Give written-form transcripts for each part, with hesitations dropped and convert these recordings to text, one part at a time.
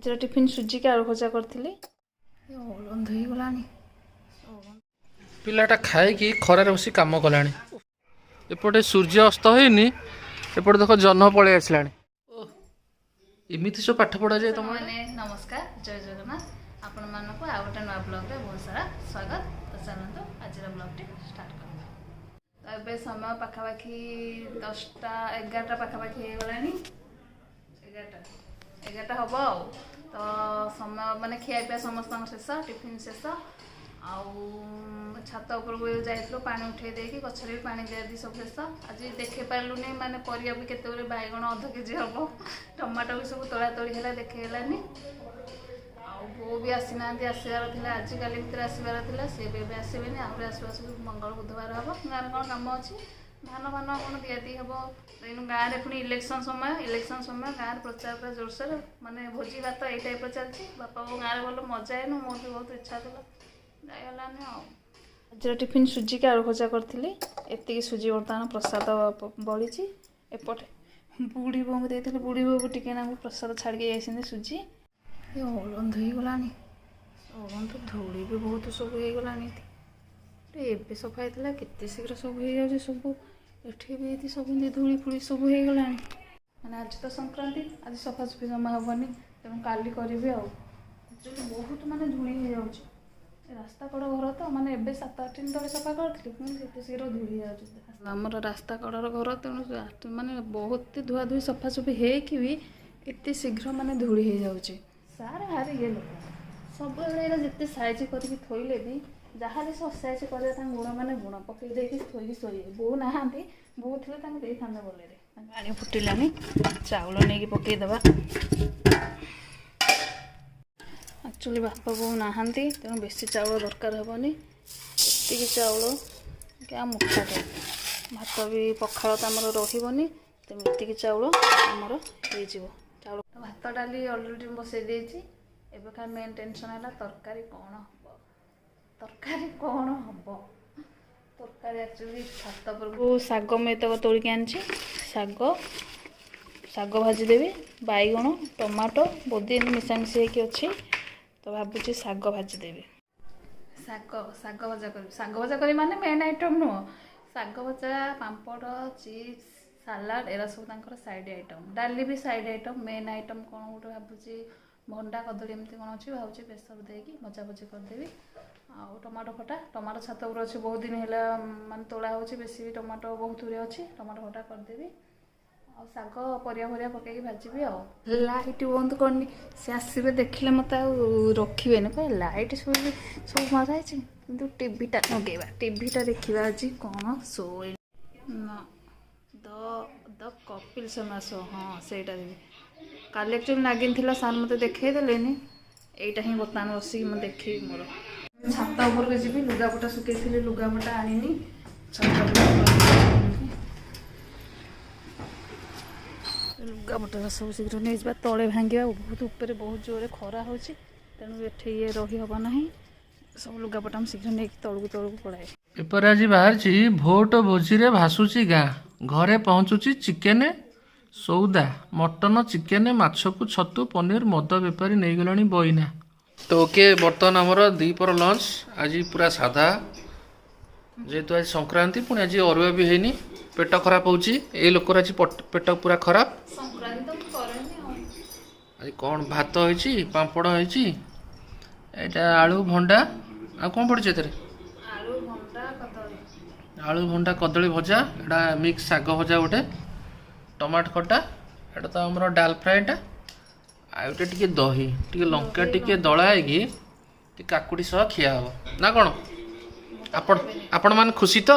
ଆଜିର ଟିଫିନ୍ ସୁଜିକି ଆଳୁ ଭଜା କରିଥିଲି। ଅଳନ୍ଧୁ ହେଇଗଲାଣି। ପିଲାଟା ଖାଇକି ଖରାରେ ବସି କାମ କଲାଣି। ଏପଟେ ସୂର୍ଯ୍ୟ ଅସ୍ତ ହେଇନି, ଏପଟେ ଦେଖ ଜହ୍ନ ପଳେଇ ଆସିଲାଣି। ଏମିତି ସବୁ ପାଠ ପଢ଼ାଯାଏ ତମ? ମାନେ ନମସ୍କାର, ଜୟ ଜଗନ୍ନାଥ। ଆପଣମାନଙ୍କୁ ଆଉ ଗୋଟେ ନୂଆ ବ୍ଲଗ୍ରେ ବହୁତ ସାରା ସ୍ୱାଗତ। ତ ଚାଲନ୍ତୁ ଆଜିର ବ୍ଲଗ୍ଟି ଷ୍ଟାର୍ଟ କରିବା। ତ ଏବେ ସମୟ ପାଖାପାଖି 10ଟା 11ଟା ପାଖାପାଖି ହେଇଗଲାଣି, 11ଟା ହବ ଆଉ। ତ ସମୟ ମାନେ ଖିଆ ପିଆ ସମସ୍ତଙ୍କ ଶେଷ, ଟିଫିନ୍ ଶେଷ। ଆଉ ଛାତ ଉପରକୁ ଯାଇଥିଲୁ, ପାଣି ଉଠେଇ ଦେଇକି ଗଛରେ ବି ପାଣି ଦିଆଦି ସବୁ ଶେଷ। ଆଜି ଦେଖେଇ ପାରିଲୁନି, ମାନେ ପରିବା ବି କେତେ ଗୁଡ଼େ, ବାଇଗଣ ଅଧ କେଜି ହବ, ଟମାଟୋ ବି ସବୁ ତୋଳା ତୋଳି ହେଲା, ଦେଖେଇ ହେଲାନି। ଆଉ ବୋଉ ବି ଆସିନାହାନ୍ତି, ଆସିବାର ଥିଲା ଆଜିକାଲି ଭିତରେ ଆସିବାର ଥିଲା, ସିଏ ବି ଏବେ ଆସିବେନି। ଆହୁରି ଆସୁ ଆସୁ ମଙ୍ଗଳ ବୁଧବାର ହବ। ଗାଁରେ କ'ଣ କାମ ଅଛି, ଧାନ ଫାନ କ'ଣ ଦିଆଦି ହବ। ଏଇନୁ ଗାଁରେ ପୁଣି ଇଲେକ୍ସନ୍ ସମୟ, ଇଲେକ୍ସନ୍ ସମୟ ଗାଁରେ ପ୍ରଚାର ପୁରା ଜୋରସୋର, ମାନେ ଭୋଜି ଭାତ ଏଇ ଟାଇପ୍ର ଚାଲିଛି। ବାପା ବୋଉ ଗାଁରେ ଭଲ ମଜା ହେଇନୁ, ମୋର ବି ବହୁତ ଇଚ୍ଛା ଥିଲା, ଯାଇହେଲାନି। ଆଉ ଆଜିର ଟିଫିନ୍ ସୁଜିକି ଆଳୁ ଭଜା କରିଥିଲି। ଏତିକି ସୁଜି ବର୍ତ୍ତମାନ ପ୍ରସାଦ ବଳିଛି। ଏପଟେ ବୁଢ଼ୀ ବୋଉଙ୍କୁ ଦେଇଥିଲି, ବୁଢ଼ୀ ବୋଉକୁ ଟିକେ ନାକୁ ପ୍ରସାଦ ଛାଡ଼ିକି ଯାଇଛନ୍ତି ସୁଜି। ଏ ଅଳନ୍ଧୁ ହେଇଗଲାଣି, ଅଳନ୍ଧୁ ଧୂଳି ବି ବହୁତ ସବୁ ହେଇଗଲାଣି। ଏବେ ସଫା ହେଇଥିଲା, କେତେ ଶୀଘ୍ର ସବୁ ହେଇଯାଉଛି ସବୁ। ଏଠି ବି ଏଠି ସବୁ ଏମିତି ଧୂଳି ଫୁଳି ସବୁ ହେଇଗଲାଣି। ମାନେ ଆଜି ତ ସଂକ୍ରାନ୍ତି, ଆଜି ସଫାସୁଫି ଜମା ହେବନି, ତେଣୁ କାଲି କରିବି। ଆଉ ଆକ୍ଚୁଆଲି ବହୁତ ମାନେ ଧୂଳି ହେଇଯାଉଛି। ରାସ୍ତା କଡ଼ ଘର ତ, ମାନେ ଏବେ 7-8 ଦିନ ତଳେ ସଫା କରିଥିଲି, ପୁଣି ସେତେ ଶୀଘ୍ର ଧୂଳି ହେଇଯାଉଛି। ଆମର ରାସ୍ତା କଡ଼ର ଘର, ତେଣୁ ମାନେ ବହୁତ ଧୁଆଧୁଇ ସଫାସୁଫି ହେଇକି ବି ଏତେ ଶୀଘ୍ର ମାନେ ଧୂଳି ହେଇଯାଉଛି। ସାର୍ ଭାରି ଇଏ ଲୋକ, ସବୁବେଳେ ଏଇଟା ଯେତେ ସାଇଜ୍ କରିକି ଥୋଇଲେ ବି ଯାହାହେଲେ ସେ ଅସାଇଜ୍ କରିବା ତାଙ୍କ ଗୁଣ, ମାନେ ଗୁଣ ପକେଇ ଦେଇକି ଥୋଇକି ଶୋଇବେ। ବୋଉ ନାହାନ୍ତି, ବୋଉ ଥିଲେ ତାଙ୍କୁ ଦେଇଥାନ୍ତେ ଭଲରେ। ପାଣି ଫୁଟିଲାଣି, ଚାଉଳ ନେଇକି ପକେଇଦେବା। ଆକ୍ଚୁଆଲି ବାପା ବୋଉ ନାହାନ୍ତି, ତେଣୁ ବେଶୀ ଚାଉଳ ଦରକାର ହେବନି। ଏତିକି ଚାଉଳ କି ଆଉ ମୁଠାଟେ ଭାତ ବି, ପଖାଳ ତ ଆମର ରହିବନି, ତେଣୁ ଏତିକି ଚାଉଳ ଆମର ହେଇଯିବ। ଚାଉଳ ଭାତ ଡାଲି ଅଲରେଡ଼ି ମୁଁ ବସେଇ ଦେଇଛି। ଏବେ ଖାଲି ମେନ୍ ଟେନସନ୍ ହେଲା ତରକାରୀ କ'ଣ ହେବ, ତରକାରୀ କ'ଣ ହେବ। ତରକାରୀ ଆକ୍ଚୁଆଲି ଛାତ ଉପରକୁ ଶାଗ ମୁଁ ଏତକ ତୋଳିକି ଆଣିଛି। ଶାଗ ଭାଜିଦେବି, ବାଇଗଣ ଟମାଟୋ ବୋଧେ ଏମିତି ମିଶାମିଶି ହେଇକି ଅଛି, ତ ଭାବୁଛି ଶାଗ ଭାଜିଦେବି। ଶାଗ ଭଜା କରିବି। ଶାଗ ଭଜା କରିବି ମାନେ ମେନ୍ ଆଇଟମ୍ ନୁହଁ, ଶାଗ ଭଜା, ପାମ୍ପଡ଼, ଚିପ୍ସ, ସାଲାଡ଼ ଏରା ସବୁ ତାଙ୍କର ସାଇଡ଼୍ ଆଇଟମ୍। ଡାଲି ବି ସାଇଡ଼୍ ଆଇଟମ୍। ମେନ୍ ଆଇଟମ୍ କ'ଣ ଗୋଟେ ଭାବୁଛି ଭଣ୍ଡା କଦଳୀ ଏମିତି କ'ଣ ଅଛି, ଭାବୁଛି ବେସର ଦେଇକି ଭଜା ଭଜି କରିଦେବି। ଆଉ ଟମାଟୋ ଖଟା, ଟମାଟୋ ଛାତ ଉପରେ ଅଛି, ବହୁତ ଦିନ ହେଲା ମାନେ ତୋଳା ହେଉଛି, ବେଶୀ ବି ଟମାଟୋ ବହୁତ ଗୁଡ଼େ ଅଛି, ଟମାଟୋ ଖଟା କରିଦେବି। ଆଉ ଶାଗ ପରିବା ଫରିବା ପକେଇକି ଭାଜିବି। ଆଉ ଲାଇଟ୍ ବନ୍ଦ କରିନି, ସେ ଆସିବେ ଦେଖିଲେ ମୋତେ ଆଉ ରଖିବେନି, କହିବେ ଲାଇଟ୍ ସବୁ ସବୁ ମରା ହେଇଛି। କିନ୍ତୁ ଟିଭିଟା ଲଗେଇବା, ଟିଭିଟା ଦେଖିବା ଆଜି କ'ଣ ଶୋ ନା ଦ ଦ କପିଲ ଶର୍ମା ଶୋ, ହଁ ସେଇଟା ଦେବି। କାଲି ଆକ୍ଚୁଆଲି ନାଗିନ ଥିଲା, ସାର୍ ମୋତେ ଦେଖେଇ ଦେଲେନି, ଏଇଟା ହିଁ ବର୍ତ୍ତମାନ ବସିକି ମୁଁ ଦେଖିବି। ମୋର ଛାତ ଉପରକୁ ଯିବି, ଲୁଗାପଟା ଶୁଖେଇଥିଲି, ଲୁଗାପଟା ଆଣିନି। ଛାତ ଲୁଗାପଟା ସବୁ ଶୀଘ୍ର ନେଇଯିବା, ତଳେ ଭାଙ୍ଗିବା। ବହୁତ ଉପରେ ବହୁତ ଜୋରରେ ଖରା ହେଉଛି, ତେଣୁ ଏଠି ଇଏ ରହିହେବ ନାହିଁ। ସବୁ ଲୁଗାପଟା ମୁଁ ଶୀଘ୍ର ନେଇକି ତଳକୁ ତଳକୁ ପଳାଏ। ପେପରରେ ଆଜି ବାହାରିଛି, ଭୋଟ ଭୋଜିରେ ଭାସୁଛି ଗାଁ, ଘରେ ପହଞ୍ଚୁଛି ଚିକେନ ସଉଦା, ମଟନ ଚିକେନ ମାଛକୁ ଛତୁ ପନିର, ମଦ ବେପାରୀ ନେଇଗଲାଣି ବଇନା। ତ ଓକେ, ବର୍ତ୍ତମାନ ଆମର ଦ୍ୱିପହର ଲଞ୍ଚ ଆଜି ପୁରା ସାଧା, ଯେହେତୁ ଆଜି ସଂକ୍ରାନ୍ତି, ପୁଣି ଆଜି ଅରୁଆ ବି ହେଇନି। ପେଟ ଖରାପ ହେଉଛି ଏଇ ଲୋକର, ଆଜି ପେଟ ପୁରା ଖରାପ। ସଂକ୍ରାନ୍ତି ତ ମୁଁ କରେନି। ଆଉ ଆଜି କ'ଣ ଭାତ ହେଇଛି, ପାମ୍ପଡ଼ ହେଇଛି, ଏଇଟା ଆଳୁ ଭଣ୍ଡା, ଆଉ କ'ଣ ପଡ଼ିଛି ଏଥିରେ? ଆଳୁ ଭଣ୍ଡା କଦଳୀ। ଆଳୁ ଭଣ୍ଡା କଦଳୀ ଭଜା, ଏଇଟା ମିକ୍ସ ଶାଗ ଭଜା ଗୋଟେ, ଟମାଟୋ ଖଟା, ଏଇଟା ତ ଆମର ଡାଲ ଫ୍ରାଏଟା, ଆଉ ଏଇଟା ଟିକେ ଦହି, ଟିକେ ଲଙ୍କା ଟିକେ ଦଳା ହେଇକି ଟିକେ କାକୁଡ଼ି ସହ ଖିଆ ହବ ନା କ'ଣ? ଆପଣମାନେ ଖୁସି ତ?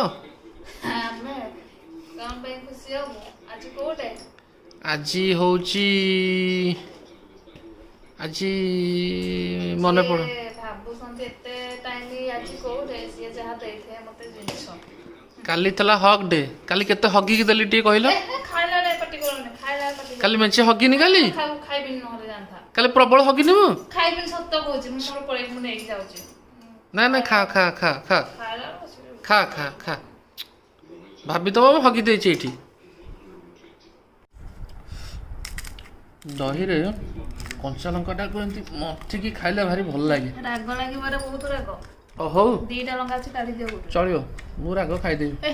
ଆମେ କ'ଣ ପାଇଁ ଖୁସି ହବୁ? ଆଜି କୋଉଟେ? ଆଜି ହେଉଛି, ଆଜି ମନେ ପଡୁ ସିଏ ଭାବୁଛନ୍ତି ଏତେ ଟାଇମ୍ ଆଜି କୋଉଟେ, ସିଏ ଯାହା ଦେଇଥାଏ ମତେ ଜିନିଷ। କାଲି ଥିଲା ହଗ୍ ଡେ, କାଲି କେତେ ହଗିକି ଦେଲି ଟିକେ କହିଲ? ଖାଇଲା ବେଳେ ପାଟି କରନି, ଖାଇଲା ବେଳେ ପାଟି। କାଲି ମେଞ୍ଚେ ହଗିନି କାଲି? ଖାଇବିନି ନହେଲେ ଜାଣିଥା। କାଲି ପ୍ରବଳ ହଗିନି ମୁଁ। ଖାଇବିନି, ସତ କହୁଛି, ମୁଁ ମୋର ପଳେଇବି, ମୁଁ ନେଇକି ଯାଉଛି। ନା ନା, ଖା ଖା ଖା ଖା। ଖାଇଲା ବେଳେ ବସିବି। ଖା ଖା ଖା, ଭାବିଦବ ମୁଁ ହଗି ଦେଇଛି ଏଇଠି। ଦହିରେ କଞ୍ଚା ଲଙ୍କାଟାକୁ ଏମିତି ମନ୍ଥିକି ଖାଇଲେ ଭାରି ଭଲ ଲାଗେ। ରାଗ ଲାଗିବାରେ ବହୁତ ରାଗ। ଓ ହଉ। ଦିଟା ଲଙ୍କା ଅଛି, କାଢି ଦିଅ ଗୋଟେ। ଚଳିବ, ମୁଁ ରାଗ ଖାଇଦେବି। ଏ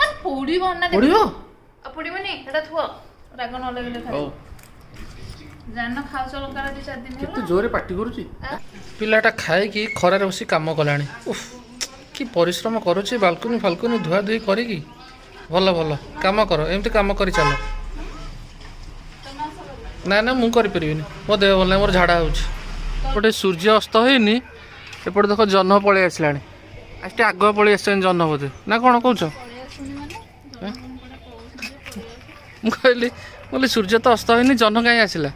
ଆରେ, ପୋଡିବ ନା। ପୋଡ଼ିବ। ଆଉ ପୋଡିବନି? ଏଟା ଥୁଅ, ରାଗ ନ ଲାଗିଲେ ହଉ। ଖାଇବ। ଜାଣିନ, ଖାଉଛ ଲଙ୍କା 2-4 ଦିନ କେତେ ହେଲା। ଜୋରେ ପାଟି କରୁଛି ପିଲାଟା। ଖାଇକି ଖରାରେ ବସି କାମ କଲାଣି। ଉଫ୍, କି ପରିଶ୍ରମ କରୁଛି, ବାଲକୁନି ଫାଲକୁନି ଧୁଆ ଧୁଇ କରିକି। ଭଲ ଭଲ, କାମ କର, ଏମିତି କାମ କରି ଚାଲ। ନା ନା, ମୁଁ କରିପାରିବିନି, ମୋ ଦେହ ଭଲ ନାହିଁ, ମୋର ଝାଡ଼ା ହେଉଛି। ଏପଟେ ସୂର୍ଯ୍ୟ ଅସ୍ତ ହେଇନି, ଏପଟେ ଦେଖ ଜହ୍ନ ପଳେଇ ଆସିଲାଣି। ଆଜି ଟିକେ ଆଗୁଆ ପଳେଇ ଆସିଛନ୍ତି ଜହ୍ନ ବୋଧେ, ନା କ'ଣ କହୁଛ? ପଳେଇ ଆସୁନି ମାନେ ଜହ୍ନ କହୁଛନ୍ତି ପଳେଇ ଆସୁ। ମୁଁ କହିଲି ସୂର୍ଯ୍ୟ ତ ଅସ୍ତ ହେଇନି, ଜହ୍ନ କାହିଁ ଆସିଲା?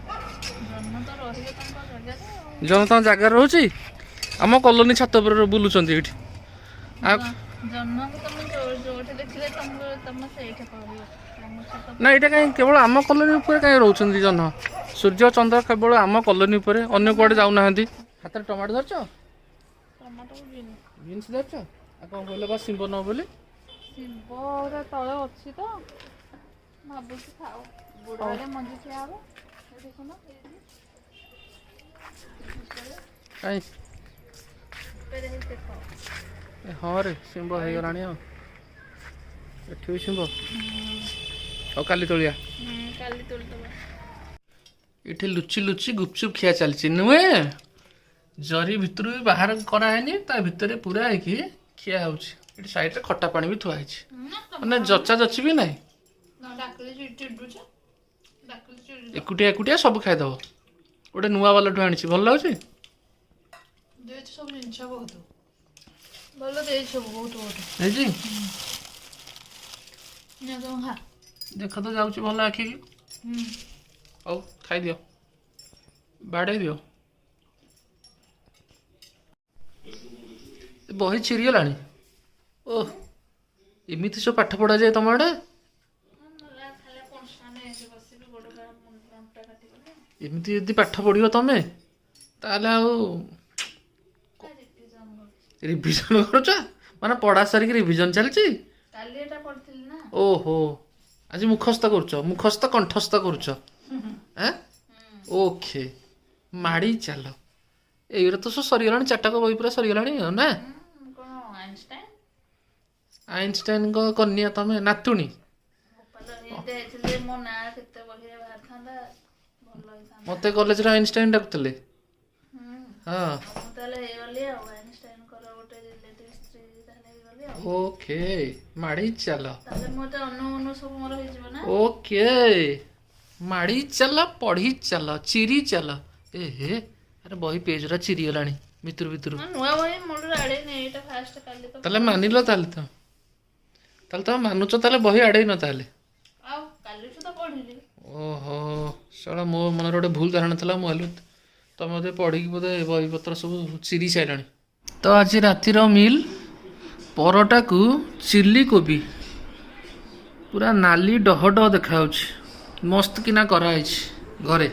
ଜହ୍ନ ତ ରହିବେ ତାଙ୍କ ଜାଗାରେ ଆଉ। ଜହ୍ନ ତାଙ୍କ ଜାଗାରେ ରହୁଛି। ଆମ କଲୋନୀ ଛାତ ଉପରେ ବୁଲୁଛନ୍ତି ଏଇଠି ଆଉ। ଜହ୍ନକୁ ତମେ ଯୋଉଠି ଦେଖିଲେ ତମକୁ ତମେ ସେଇଠି କହିବ ତମ ଛାତ। ନା, ଏଇଟା କାହିଁ କେବଳ ଆମ କଲୋନୀ ଉପରେ କାହିଁ ରହୁଛନ୍ତି ଜହ୍ନ? ସୂର୍ଯ୍ୟ ଚନ୍ଦ୍ର କେବଳ ଆମ କଲୋନୀ ଉପରେ, ଅନ୍ୟ କୁଆଡ଼େ ଯାଉନାହାନ୍ତି। ହାତରେ ଟମାଟୋ ଧରିଛ? Tomato, bean. ବିନ୍ସ ଧରିଛ? ଆଉ କ'ଣ କହିଲ ବା ଶିମ୍ବ ନବ ବୋଲି? ଶିମ୍ବ ଗୁରା ତଳେ ଅଛି ତ, ଭାବୁଛି ଥାଉ, ବୁଢ଼ା ହେଲେ ମଞ୍ଜି ଖିଆ ହବ। ଏଇ ଦେଖୁନ, ଏଇଠି। କାହିଁ? ଉପରେ ହେଇ ଦେଖ। ଏ ହଁ ରେ, ଶିମ୍ବ ହେଇଗଲାଣି। ଆଉ ଏଠି ବି ଶିମ୍ବ। ଆଉ କାଲି ତୋଳିଆ। କାଲି ତୋଳିଦବା। ଏଠି ଲୁଚି ଲୁଚି ଗୁପଚୁପ ଖିଆ ଚାଲିଛି ନୁହେଁ? ଜରି ଭିତରୁ ବି ବାହାର କରାହେଇନି, ତା ଭିତରେ ପୁରା ହେଇକି ଖିଆ ହଉଛି। ଏଠି ସାଇଡରେ ଖଟା ପାଣି ବି ଥୁଆ ହେଇଛି, ମାନେ ଜଚା ଜଚି ବି ନାହିଁ। ଡାକିଲେ ଚିଡୁଛ, ଡାକିଲେ ଚିଡୁଛ। ଏକୁଟିଆ ଏକୁଟିଆ ସବୁ ଖାଇଦବ। ଗୋଟେ ନୂଆ ବାଲାଠୁ ଆଣିଛି, ଭଲ ଲାଗୁଛି। ଦେଇଛି ସବୁ ଜିନିଷ, ବହୁତ ଭଲ ଦେଇଛି ସବୁ, ବହୁତ ବହୁତ। ହେଇଛି। ନିଅ, ତମେ ଖା। ଦେଖ ତ ଯାଉଛି ଭଲ ଆଖିକି। ହଉ, ଖାଇଦିଅ, ବାଡ଼େଇ ଦିଅ। ଏ ବହି ଚିରିଗଲାଣି। ଓହ, ଏମିତି ସବୁ ପାଠ ପଢ଼ାଯାଏ ତମ ଆଡ଼େ? ଖାଲି ବସିବି, ଗୋଡ଼ ଅଣ୍ଟା କାଟିଗଲା। ଏମିତି ଯଦି ପାଠ ପଢ଼ିବ ତମେ, ତାହେଲେ ଆଉ ରିଭିଜନ କରୁଛ ମାନେ ପଢ଼ା ସାରିକି ରିଭିଜନ ଚାଲିଛି? କାଲି ଏଟା ପଢିଥିଲି ନା। ଓହୋ, ଆଜି ମୁଖସ୍ଥ କରୁଛ, ମୁଖସ୍ଥ କଣ୍ଠସ୍ଥ କରୁଛ। ଆଁ, ଓକେ, ମାଡ଼ି ଚାଲ। ଏଇଗୁରା ତ ସବୁ ସରିଗଲାଣି, ଚାରିଟାକ ବହି ପୁରା ସରିଗଲାଣି ଆଉ ନା? କଣ ଆଇନଷ୍ଟାଇନ? ଆଇନଷ୍ଟାଇନଙ୍କ କନ୍ୟା ତମେ, ନାତୁଣୀ। ଗୋପାଲ ହେଇତେ ହେଇଥିଲେ ମୋ ନାଁ କେତେ ବହିରେ ବାହାରିଥାନ୍ତା, ଭଲ ହେଇଥାନ୍ତା। ମତେ କଲେଜରେ ଆଇନଷ୍ଟାଇନ ଡାକୁଥିଲେ। ହଁ। ଆଉ ମୁଁ ତାହେଲେ ହେଇଗଲି ଆଉ ଆଇନଷ୍ଟାଇନଙ୍କର ଗୋଟେ ରିଲେଟିଭ ସ୍ତ୍ରୀ ତାହେଲେ ହେଇଗଲି ଆଉ। ଓକେ, ମାଡ଼ି ଚାଲ। ତାହେଲେ ମୁଁ ତ ଅନୁ ଅନୁ ସବୁ ମୋର ହେଇଯିବ ନା? ଓକେ, ମାଡ଼ି ଚାଲ, ପଢ଼ି ଚାଲ, ଚିରି ଚାଲ। ଏ ହେ, ଆରେ ବହି ପେଜରା ଚିରିଗଲାଣି ଭିତରୁ ଭିତରୁ। ହଁ, ନୂଆ ବହି ମୁଣ୍ଡରେ ଆଡ଼େଇନି, ଏଇଟା ଫାଷ୍ଟ କାଲି ତ। ତାହେଲେ ମାନିଲ, ତାହେଲେ ତମେ ମାନୁଛ, ତାହେଲେ ବହି ଆଡ଼େଇନ ତାହେଲେ? ଆଉ କାଲିଠୁ ତ ପଢିଲି। ଓହୋ ଶଳା, ମୋ ମନରେ ଗୋଟେ ଭୁଲ ଧାରଣା ଥିଲା। ମୁଁ ଭାବିଲି ତମେ ବୋଧେ ପଢ଼ିକି ବୋଧେ ବହିପତ୍ର ସବୁ ଚିରି ସାରିଲଣି। ତ ଆଜି ରାତିର ମିଲ୍ ପରଟାକୁ ଚିଲି କୋବି, ପୁରା ନାଲି ଡହ ଡହ ଦେଖାଯାଉଛି, ମସ୍ତ କିନା କରାହେଇଛି ଘରେ।